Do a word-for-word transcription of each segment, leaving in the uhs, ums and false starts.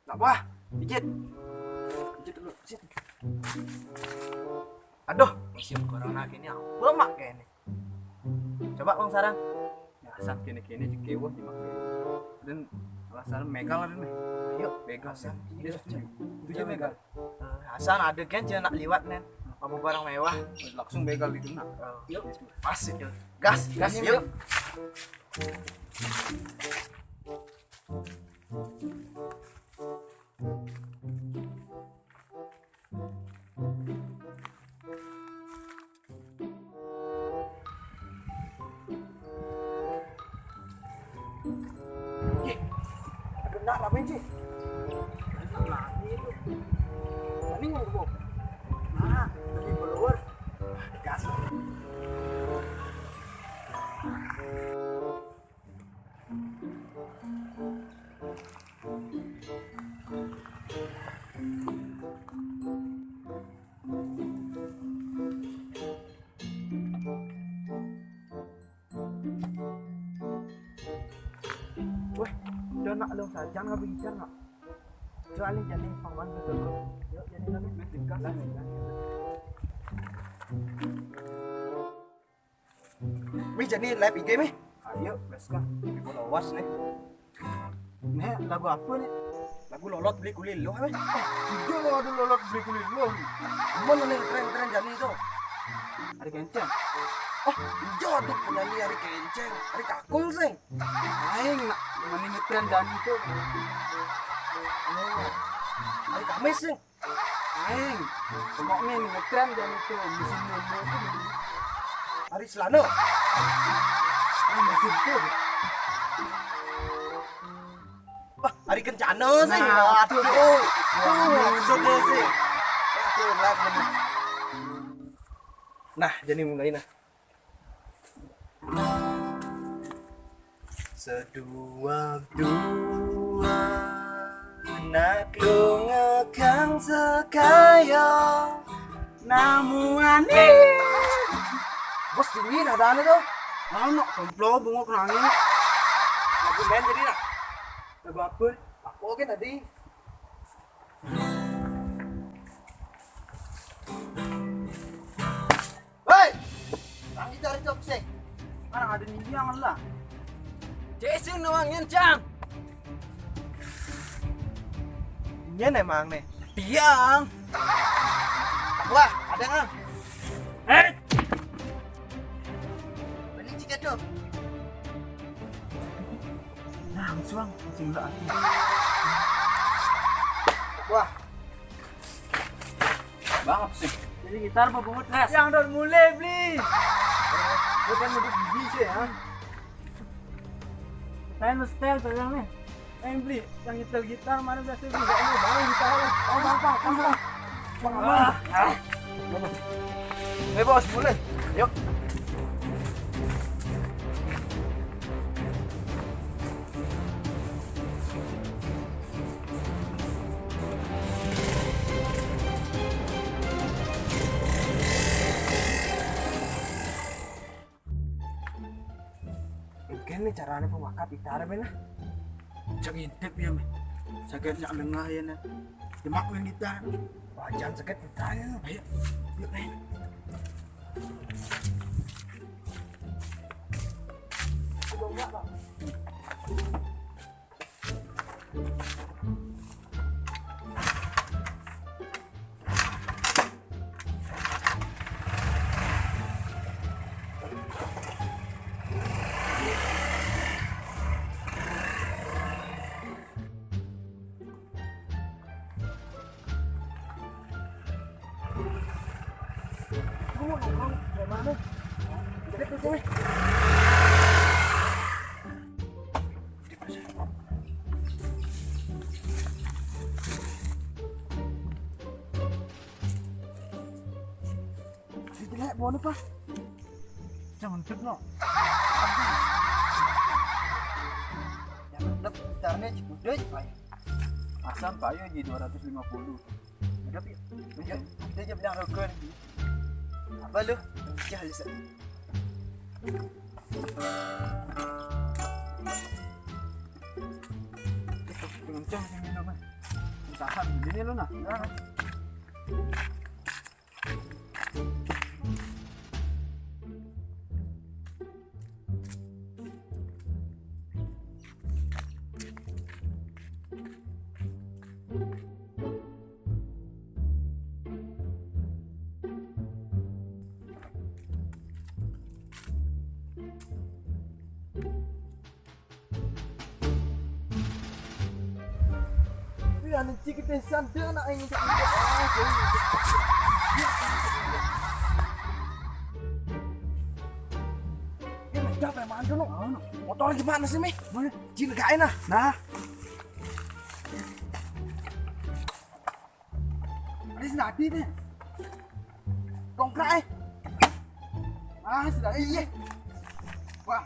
Nggak apa, pijit. Pijit dulu, pijit. Aduh, musim corona gini apa mak kayak ini. Coba bang saran. Ya, asal gini-gini dikewuh di mak. Dan alasan megal ada nih. Yuk, megal sih. Ini setuju. Setuju megal. Eh, asal ada kan jangan nak liwat nih. Apa barang mewah, langsung megal di kena. Yuk, pas itu. Gas, gas, yuk. Ye, ada nak lah benci. Nak lagi tu. Ini yang kebo. Nah, lebih keluar. Gas. Weh, udah nak lo saja nggak bicara nak. Jualin jadi paman ke dulu. Yuk, jadi lagi. Gas. Mi jadi live I G mi. Ayo, let's go. Ibu lawas nih. Nih, lagu apa nih? Lagu Lolot Beli Kulit Lo, apa? Ijo ada Lolot Beli Kulit Lo. Mana nih tren-tren jani itu? Ari Kenceng. Oh, ijo ada penyanyi Ari Kenceng, Ari Kakul sing. Aing nak mending ngetren jani itu. Oh, Ari Kamis sing. Aing, pokoknya ini ngetren dan itu musim nemu itu. Ari Selano. Ini musim itu. Wah, Ari Kencana sih. Nah, aduh. Tuh, maksudnya sih. Aduh, berat bener. Nah, jadi mulai nah. Seduak-duak nak lu ngekang sekayo namuani. Bos dingin ada anu tuh. Anu, komplo bengok nangin. Lagu band jadi lah. Lagu apa? Apa oke tadi? Hei! Orang kita hari itu apa sih? Orang ada nih dia lah. Jason nawang ngencang. Ini emang nih. Tiang. Wah, ada nggak? Hei! Mending jika tuh. Nah, suang, sing enggak aku. Wah. Banget sih. Jadi gitar apa bungut, Res? Yang udah mulai beli. Lu kan udah gigi sih ya. Style, style tuh yang nih. Yang beli, yang nyetel gitar mana biasa beli? Ini baru gitar. Oh, bang, bang, bang, bang. Bang, bang. Ah. Eh, bos, mulai. Yuk. Oke nih caranya pemakat gitar, men, ah. Cak ngintip ya, men. Sakit nyak lengah ya, nah. Demak main gitar. Wajan sakit gitar ya. Ayo, yuk, men. Coba enggak, Pak? Kamu nongkrong dari mana? Jadi ke sini. Jadi jelek, mau apa? Jangan dek, no. Jangan dek, gitarnya di budaya, Pak. Asam payu di dua ratus lima puluh. Udah, Pi. Udah, kita aja bilang rokok. Apa lu? Pecah, Lisa. Kencang sih minumnya. Tahan gini lu nah. Nah. Wih, anu cik kita santai nak ini. Ini dah main dulu. Motor gimana sih, Mi? Mana? Cina gak enak. Nah. Ada sendati nih. Dongkrak eh. Ah, sendati. Iya. Wah.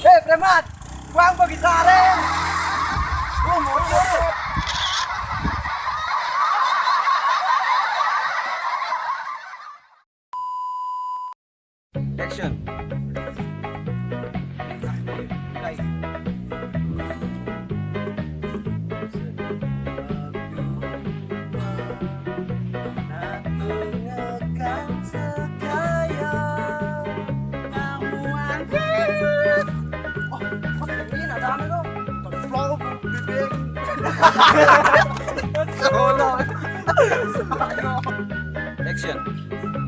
Eh, preman, buang bagi sare. Lu mau Action. Action.